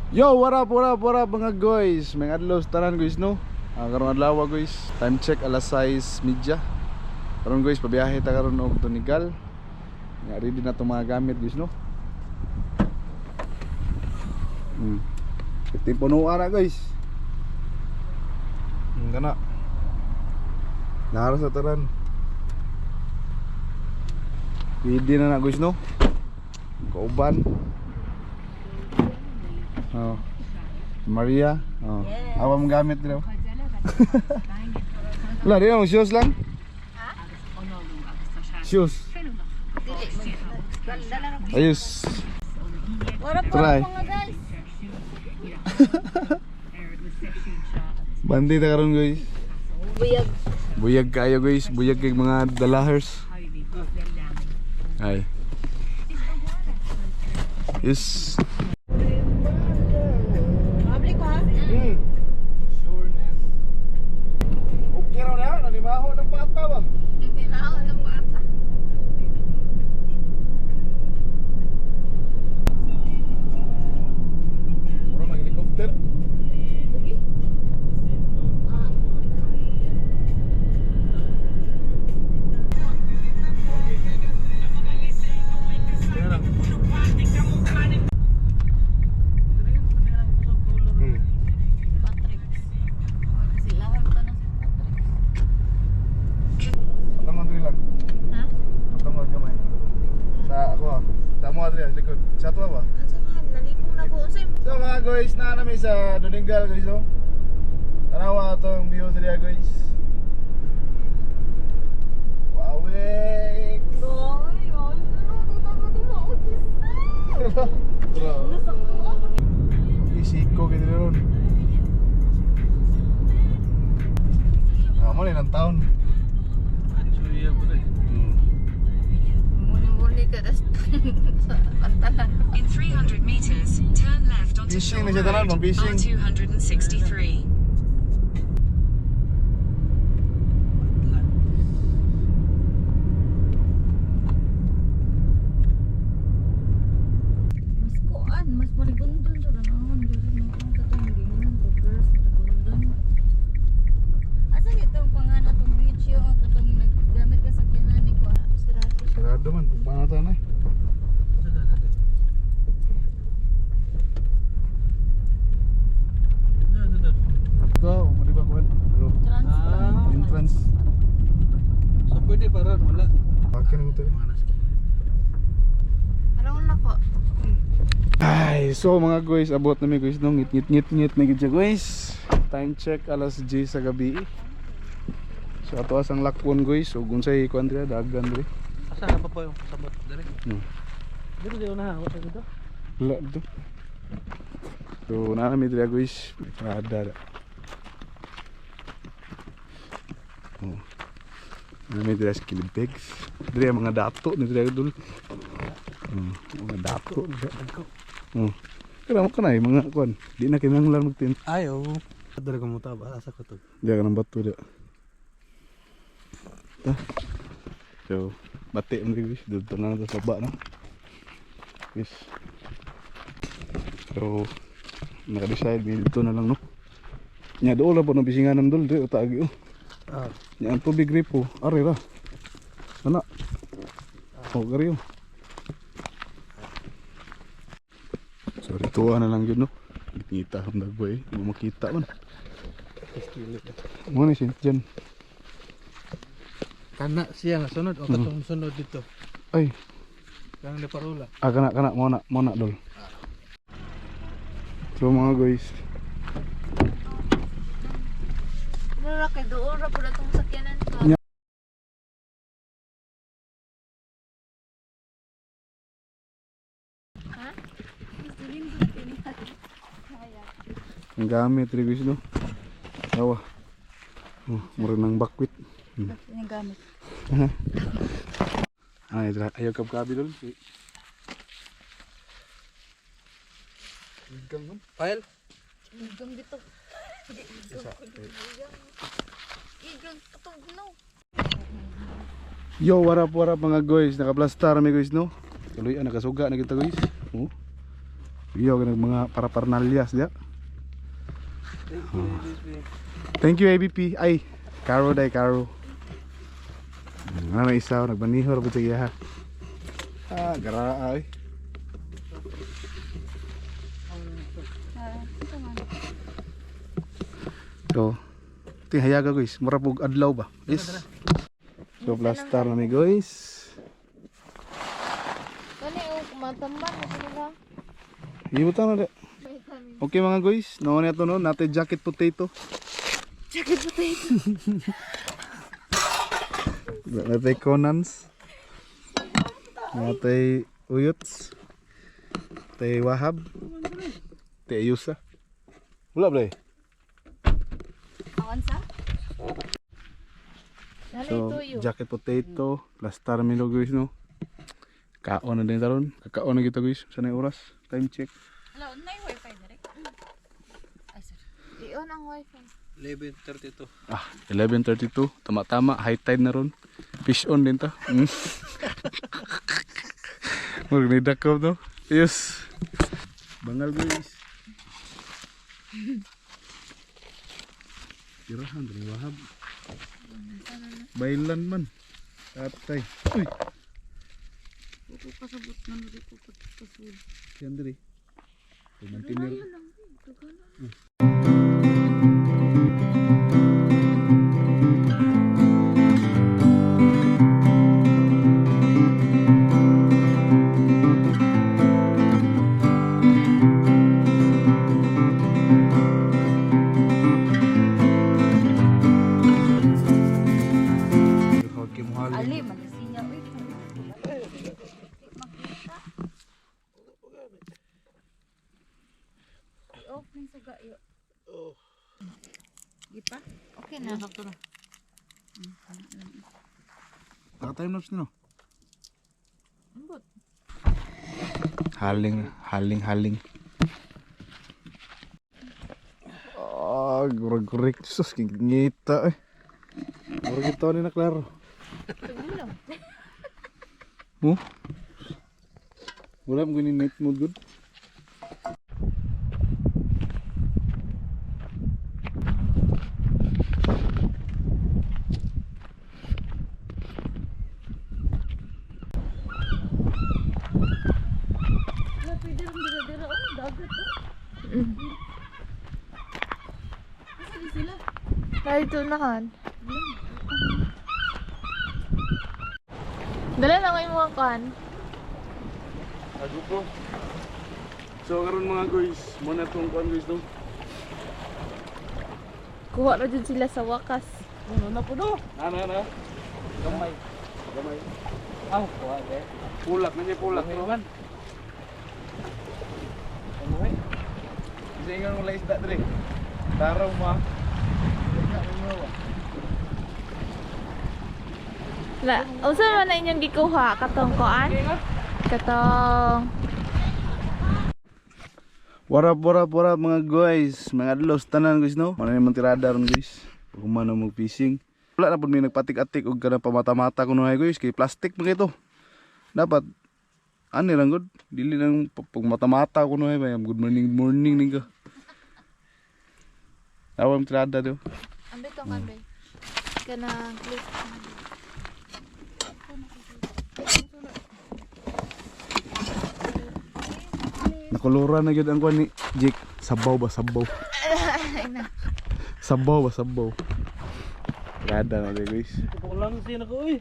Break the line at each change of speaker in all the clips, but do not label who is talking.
Yo, what up, what up, what up, mga guys? May adlaw sa tanan, guys, no? Karong adlaw, guys. Time check alas 6:30. Karon, guys, pabiyahe ta karon og Donigal. Nga ready na tong mga gamit, guys, no? Iti punuan na, guys. Kana. Nara sa tanan. Ready na na, guys, no? Kauban. Oh. Maria. Oh.
Yes.
Awa mong gamit dito. Wala, di na shoes lang. Shoes. Ayos.
What up,
Try.
mga guys?
Bandi ta karon, guys.
Buyag.
Buyag kayo, guys, buyag kay mga dalahers. Ay. Yes.
Public ha?
Sureness. Okay raw na, nanimaho ng pata ba?
Tinaw ng bata.
Mura mag helicopter.
Lagi? Ah.
Okay. Kaya lang.
Patrick. Sila ka na si Patrick.
Patang diri lang.
Ha?
Patang gamay. Sa ako ah. Sa mo diri sa likod. Sa ato ba?
Ano man, nalipong na ko. Unsay
So mga guys, na nami sa Doningal, guys, no. Tanawa atong view diri, guys. Wow.
Ay, ay, ano,
Bro.
Nasa ko.
Isiko kay diri ron. Ah, mo ni ng town.
Muni-muni ka das sa pantalan.
In 300 meters, turn left onto
Fishing
Shore
na siya tanan,
Road,
mag-fishing.
R263.
Mas kuan, mas marigondon sa ganahon. Diyos mo kung katong gingon ko girls, marigondon. Asa nitong pangan atong beach yung katong naggamit ka sa kinani ko? Ah, sarado.
Sarado man, ugma na ta na. Eh. Ito, mo di ba kuan? Bro.
Trans.
Ah.
Entrance.
So pwede pa ron, wala.
Akin ito.
Ano na ko?
Ay, so mga guys, abot na mi, guys, no, ngit ngit ngit ngit na gid siya, guys. Time check alas 10 sa gabi. So ato asang lakwon, guys, ug unsay kuan diri dagan diri.
Asa na pa po yung sabot dere? Dere di na ha, wala dito.
Wala dito. So naa mi diri, guys, may prada. Da. Oh. Naa mi diri sa Kilibegs. Diri ang mga dato ni diri dul. Mga dato. Oh. Pero mo kanay mga kuan, di na kinahanglan magtin.
Ay, oh. Dere ko mo ta ba asa ko to.
Diya ka ng bato diya. Ta. So, bati mo guys. Dito na lang sa baba, no? Guys. So, naka-decide. May dito na lang, no? Nya, doon lang po ng bisinganan doon. Dito, tagi, oh.
Ah,
Nya, ang tubig ripo. Ari ra. Ana. Oh, gari, oh. So, rituan na lang yun, no? Ngita ang dagway, eh. Hindi mo makita man. Mo ni St. John.
Kana siya nga sunod o katong sunod dito.
Ay,
Kanang di parola.
ah, kana kana mo na dol. So mga guys,
Mura kay doon ra pud atong sakyanan ko.
Nya.
Ha? Mas nindot kini. Kaya.
Ang gamit rin, guys, no. Tawa. Oh, mura ng bakwit.
Yung gamit.
Ay, dra, ayaw kabkabi dol. Gang man.
File?
Igang dito. Igang katugnaw.
Yo, what up mga guys? Nakaplastar mi, guys, no. Tuloy ah, nakasuga na kita, guys. Oh. Iyo kanang mga paraparnalyas diya.
Thank you, ABP.
Thank you, ABP. Ay, Caro day Caro. Ano isa nagbanihor po siya ha. Ah, gara ay. So, ito yung hayaga guys. Mura pog adlaw ba? Yes. So, plaster na mi guys.
Kani o kumatamban na sila.
Ibutang na di. Okay mga guys, nauna na ito no, natin jacket potato.
Jacket potato.
Natay Conans. Natay Uyots. Natay Wahab. Natay Ayusa. Wala ba eh?
Awan sa?
So, jacket potato, plastar milo guys no. Kaon na din taron. Kakaon na kita guys. Sa na yung oras? Time check.
Hello, na yung wifi direct. Ay, sorry. I-on ang wifi.
11:32.
Ah, 11:32. Tama-tama, high tide na ron. Fish on din ta. Murag ni dakop no. Yes. Bangal guys. Tirahan diri Wahab. Bailan man. Tatay. Uy,
Upo pasabot na nuri ko pasud.
yan diri. Mantinir.
Ali man siya uy. Makita. I-off ning suga yo. Gipa? Okay na.
Sakto na.
Naka-time lapse na no?
Ambot.
Haling, haling, haling. Ah, gurag-gurik. Sus, ngita eh. Murag ito ni na klaro.
Tugulo.
Oh? Wala mo gani night mode good.
Wala pwede rin dira-dira oh, dagat oh. Asa di sila?
Narito na kan. Dala na ko yung mga kan.
Ago ko. So karon mga guys, mo na tong kuan guys no.
Kuha na dyan sila sa wakas.
Ano na po do?
Na na na.
Gamay.
Gamay.
Ah, kuha de.
Pulak na siya pulak
Gamay
no.
man. Gamay.
Isa ingon mo lang isda dre. Taraw ma.
Na, unsa man na inyong gikuha katong kuan? Katong
What up, what up, what up mga guys? Mga adlaw sa tanan guys no. Mana naman tirada ron guys. Pag humano mo fishing. Wala na pud may nagpatik-atik og kanang pamata-mata kuno ay guys kay plastic man kay to. Dapat ani lang gud, dili lang pag mata-mata kuno ay good morning, good morning ning ka. Awam tirada do.
Ambi tong kan bay. Kanang clip.
Nakuluran na gyud ang kuan ni Jake. Sabaw ba sabaw? Sabaw ba sabaw? Tirada na di, guys.
Tupong lang siya na ko uy.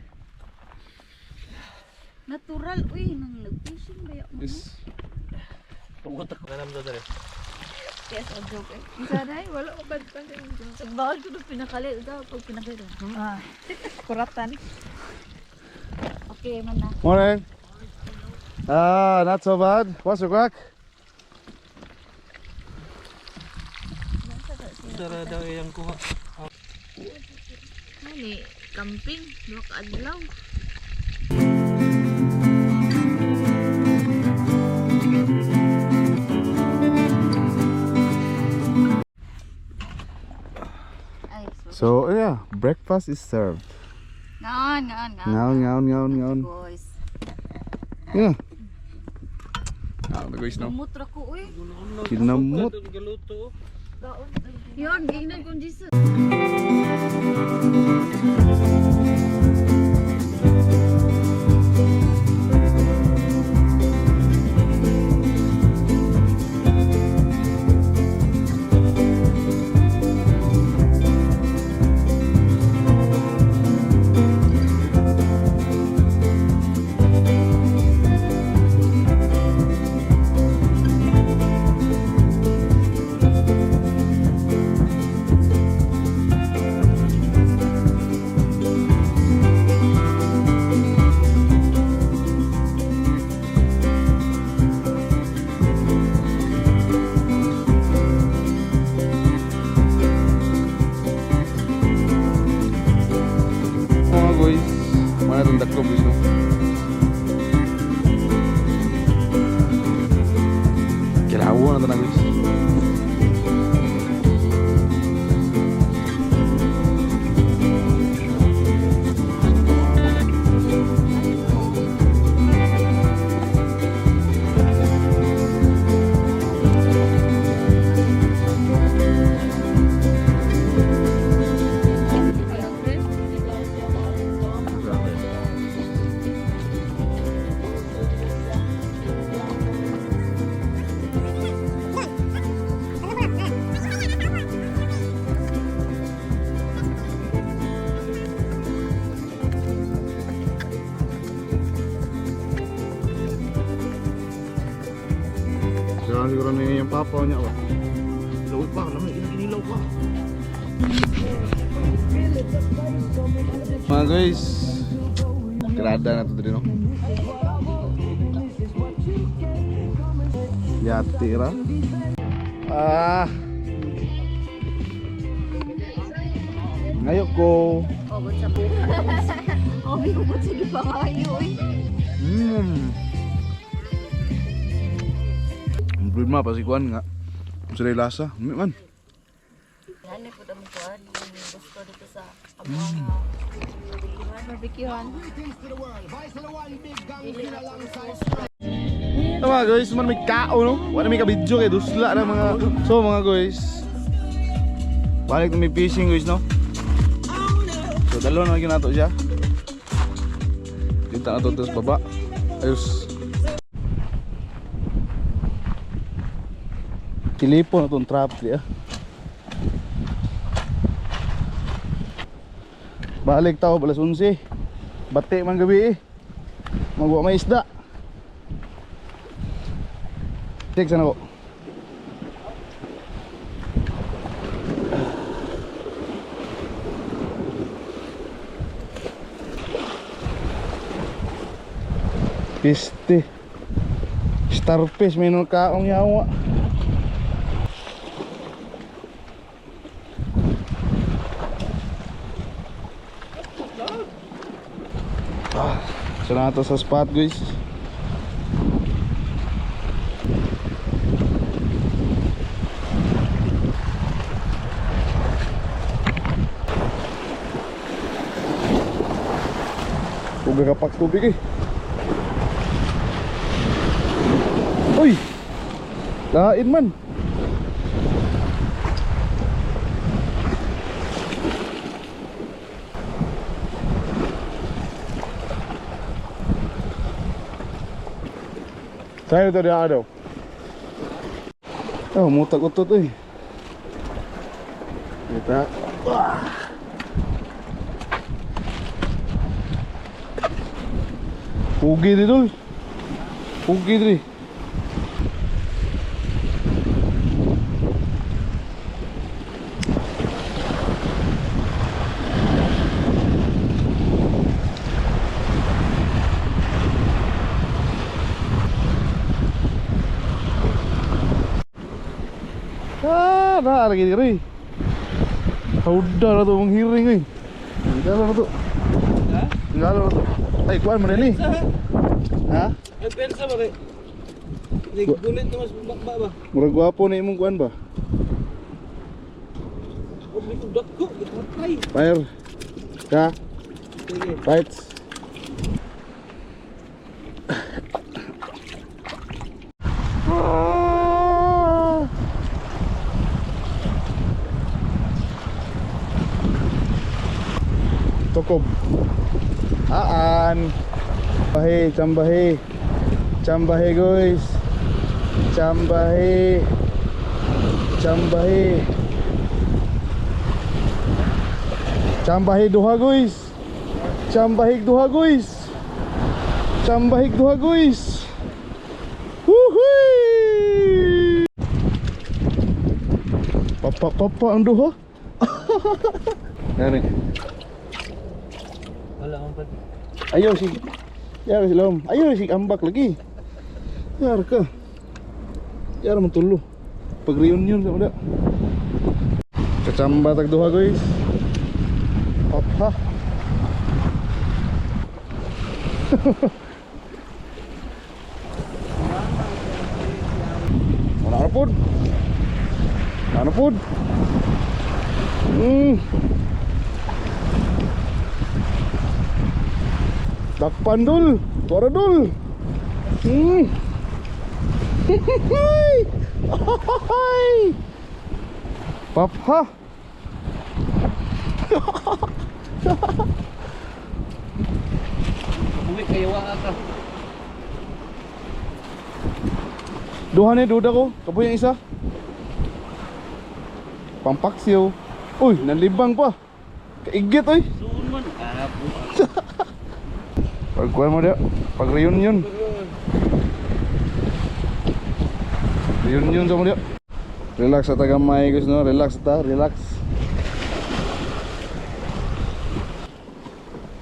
Natural uy nang nag-fishing ba mo?
Yes.
Tugot ako. Ganam do dere.
Yes, a joke eh.
Sanay wala ko bad pa sa inyo.
Bawal ko nung pinakalit daw pag pinakalit. Ah.
Kuratan.
Okay man na.
Morning. Ah, not so bad. What's your crack?
Sara daw iyang kuha.
Ani camping duha ka adlaw.
Ay, so.
So yeah, breakfast is served.
Ngaon, ngaon, ngaon.
Ngaon, ngaon, ngaon, ngaon.
Boys.
Yeah. Ah, guys, no.
Mutra ko uy.
Kinamot.
Galuto.
Yon, giingnan kong Jesus.
Mga guys, mana itong daklo guys, no? Kilawa na ito na guys. Siguro siguro na yung papa niya ba?
Ilaw pa, lamay inilaw pa.
Mga guys, grada na ito din, no? Yati ra. Ah. Ngayon ko.
Oh, but sa Oh, bi ko po sige pangayo uy.
Ang problema pa si Kuan nga. Ang sila lasa. Umi man.
Nani po ang kuan, gusto dito sa Abuanga.
Barbecuehan.
Ito mga guys, man may kao no. Wala may kabidyo kay dusla na mga. So mga guys, balik na may fishing guys no. So dalawa na lagi nato siya. Dito na to sa baba. Ayos. Kilipo na tong trap di ah. Balik tao alas 11. Bati man gabi eh. Magwa may isda. Check sana ko. Piste. Starfish may nung kaong yawa. Ah, so na to sa spot guys. Uga kapak tubig eh. Uy! Lain man. Tayo tadi ada. Oh, mutak utot eh. Kita. Wah. Pugi di dul. Pugi di. Ah, dah lagi diri. Udah lah tu menghiring ni. Tinggal lah tu.
Ha?
Tinggal lah tu. Ay, kuan mana ni? Ha?
Ay pensa ba kay? Naggulit na mas bakba ba?
Murag gwapo na imong kuan ba?
Og di ko dako, gipatay.
Fire. Ka,
Sige.
fights. Kokob. Aan. Chambahe, chambahe. Chambahe guys. Chambahe. Chambahe. Chambahe duha guys. Chambahig duha guys. Chambahig duha guys. Wuhuy! Papa papa ang duha. Gani.
Wala akong pad.
Ayaw si Yar sila. Ayaw si ambak lagi. Yar ka. Yar man tulo. Pag reunion sa muda. Kachamba tag duha guys. Papa. Wala na pod. Wala na pod. Dakpan dul, tuara dul. Papha.
Uwi kayo wa ka.
Duha ni duda ko. Kapoy ang isa. Pampaksiw. Uy, nanlibang pa. Kaigit oy.
Suon man. Ah, po.
Pagkuhan mo dia, pag reunion. Reunion sa mo dia. Relax sa tagamay guys no, relax ta, relax.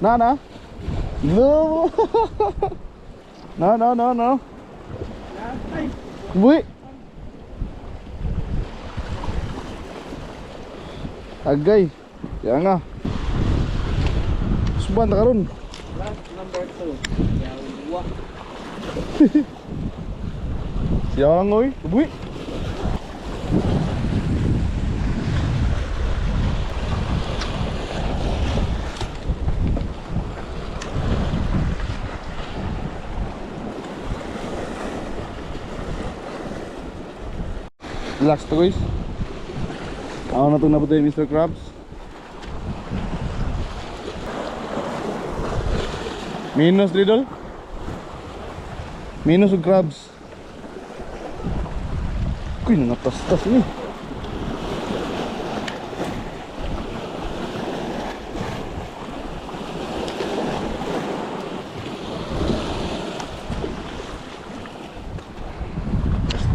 Na na. No. No no no no. Buwi. Agay. Ya nga. Suban ta karon.
Last number 2. Yawa.
Yang oi, buwi. Relax to guys. Ako na itong napatay Mr. Krabs. Minus Lidl. Minus ug crabs. Uy, nangatastas ni.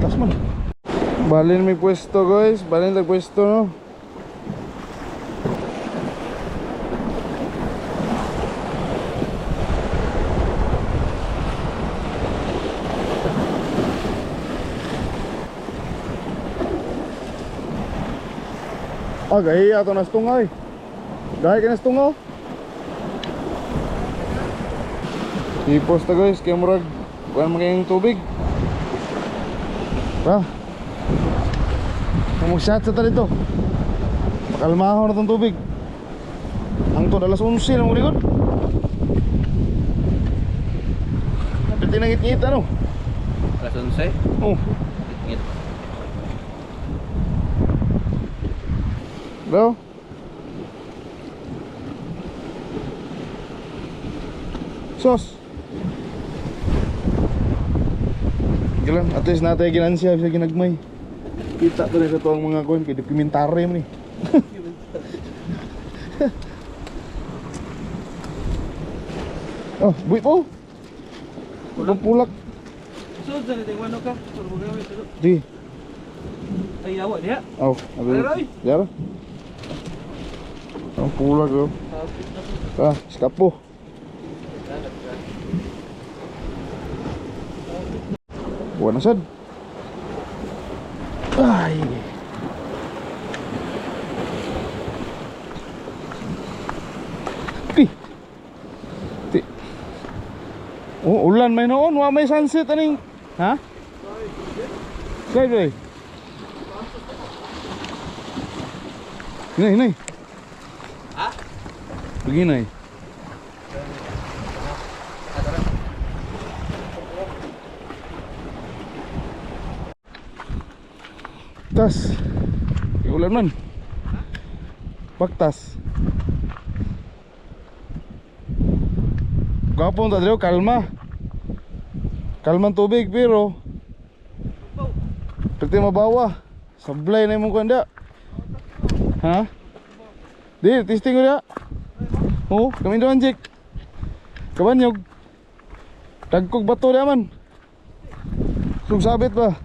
Tas man. Balin may pwesto guys, balin tag pwesto no. Ah, gahi ato nas tungay. Gahi ka nas tungaw. Ipos ta guys, kay murag kuan man kayong tubig. Ta. Mag-shot sa ta dito. Pakalmahon na tong tubig. Ang to alas 11 na mo likod. Pwede nang ngit-ngit ano?
Alas 11.
Oh,
Ngit.
bro. Sos. Gilan, at least natay ginansya sa ginagmay. Kita to na sa tuwang mga kuan kay dokumentary man ni. Oh, buwi po. Pulak pulak.
Suod sa natin wano ka. Puro gamit sulod.
Di.
Ay yawa diha.
Oh, abi.
Aray!
Yara. Ang pulak oh. Ah, skapo. Buwan na sad. Ay. Pi. Ti. Oh, ulan may noon, wa may sunset aning. Ha? Slide eh. Hinay, hinay.
Ha?
Paginay. Tas. Ulan man. Baktas. Gapon ta diri kalma. Kalma ang tubig pero pwede mabawa. Sablay na imong kuan. Ha? Di, testing ko dia. Oh, kami doon, Jake. Kabanyog. Tagkog bato dia man. Sugsabit ba?